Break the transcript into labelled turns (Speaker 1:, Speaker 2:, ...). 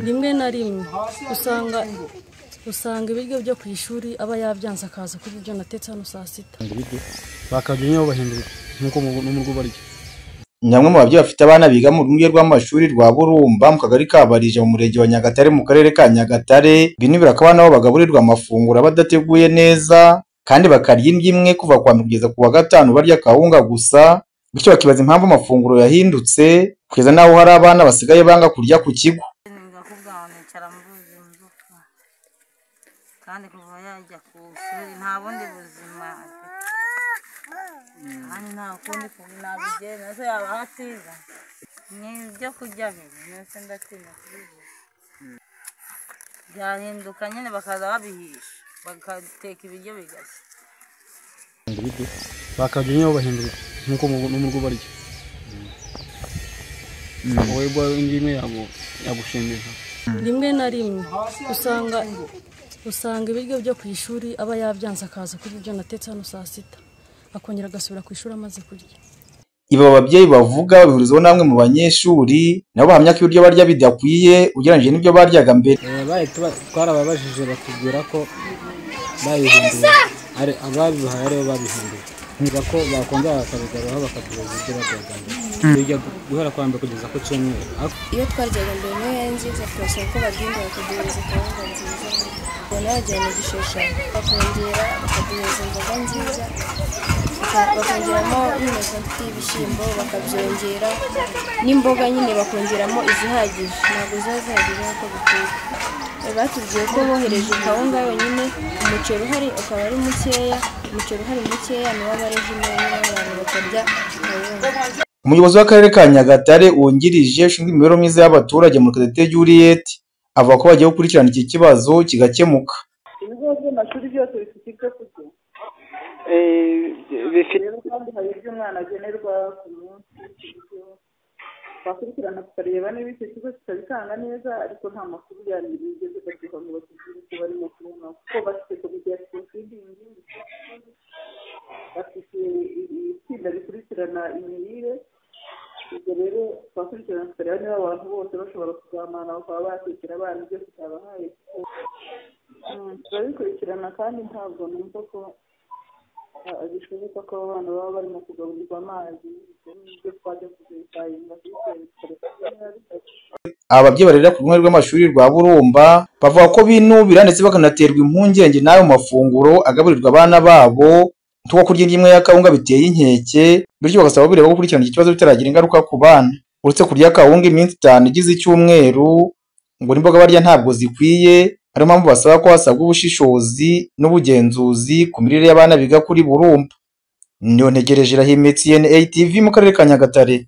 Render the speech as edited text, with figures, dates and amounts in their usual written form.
Speaker 1: Rimwe na rimwe usanga ibiryo byo ku ishuri aba yabyanze akaza kurya ibyo natetse hano saa sita.
Speaker 2: Bakajya nyine bahindura nk'uko no mu rugo barya.
Speaker 3: Nyamwe mu babyeyi bafite abana biga mu rwunge rw'amashuri rwa Burumba mu kagari ka Barija mu murenge wa Nyagatare mu karere ka Nyagatare, binubira ko abana babo bagaburirwa amafunguro aba adateguye neza kandi bakarya indyo imwe kuva kuwa mbere kugeza ku wa gatanu barya akawunga gusa, bityo bakibaza impamvu amafunguro yahindutse kugeza n'aho hari abana basigaye banga kurya ku kigo.
Speaker 4: Kandi kuva yajya ku ishuri nta bundi buzima afite, kandi nta kundi kuntu nabigenza, ese yaba ahatiga ni ibyo kurya bibi, mbese ndatinya kubivuga. Byahinduka nyine bakaza babihisha bagateka ibiryo bigashya.
Speaker 2: Bakajya nyine bahindura nk'uko no mu rugo barya. Wowe ubwawe indyo imwe yagushimisha.
Speaker 1: Rimwe na rimwe usanga ibiryo byo ku ishuri aba yabyanze akaza kurya ibyo natetse hano saa sita, akongera agasubira ku ishuri amaze kurya.
Speaker 3: Ibi ababyeyi bavuga bihurizaho n'amwe mu banyeshuri nabo bahamya ko ibiryo barya bidakwiye ugereranyije n'ibyo baryaga mbere.
Speaker 5: Twarababajije batubwira ko babihinduye, ababibahaye aribo babihinduye, niba ko bakongera bakabigaruha bakatubaza ibyo baryaga mbere. Bijya guhera kwa mbere kugeza ku cyumweru.
Speaker 6: Iyo twaryaga mbere niyo yari nziza, turasaba ko baduhindura bakaduhereza akawunga nziza, ubona yajyana igishushanyo, bakongera bakaduhereza imboga nziza, bakongeramo nyine y'ibishyimbo bakabyongera n'imboga nyine bakongeramo izihagije, ntabwo ziba zihagije nk'uko bikwiye. Batubwiye ko bohereje kawunga yonyine, umuceri uhari ukaba ari mukeya, umuceri uhari mukeya niwo aba ari nyine abantu bakarya kawunga.
Speaker 3: Umuyobozi w'akarere ka Nyagatare wungirije ushinzwe imibereho myiza y'abaturage Murekatete Juliet avuga ko bagiye gukurikirana iki kibazo kigakemuka.
Speaker 7: Ibigo by'amashuri byose bifite ibyo kurya rero, kandi hari ibyo umwana agenerwa ku munsi, twakurikirana tukareba niba icyo kigo kitabitanga neza, ariko nta makuru yandi bigeze baduha ngo batubwire ko barimo kubona, kuko bafite komite ya school feeding, bafite itsinda rikurikirana imirire. Ibyo rero twakurikirana tukareba niba abantu bose bashobora kuzamana bakaba batekera abana ibyo tutabahaye. Turabikurikirana kandi ntabwo numva ko bishoboka ko abana baba barimo kugaburirwa amazi, n'ibyo twajya kuzisayinga.
Speaker 3: Aba babyeyi barerera ku rwunge rw'amashuri rwa Burumba bavuga ko binubira ndetse bakanaterwa impungenge n'ayo mafunguro agaburirwa abana babo, nkuko kurya indyo imwe y'akawunga biteye inkeke, bityo bagasaba bireba gukurikirana iki kibazo bitaragira ingaruka ku bana. Uretse kurya akawunga iminsi 5 igize icyumweru, ngo n'imboga barya ntabwo zikwiye, ariyo mpamvu basaba ko hasabwa ubushishozi n'ubugenzuzi ku mirire y'abana biga kuri Burumba. Niyontegereje Rahim, ATV mu karere ka Nyagatare.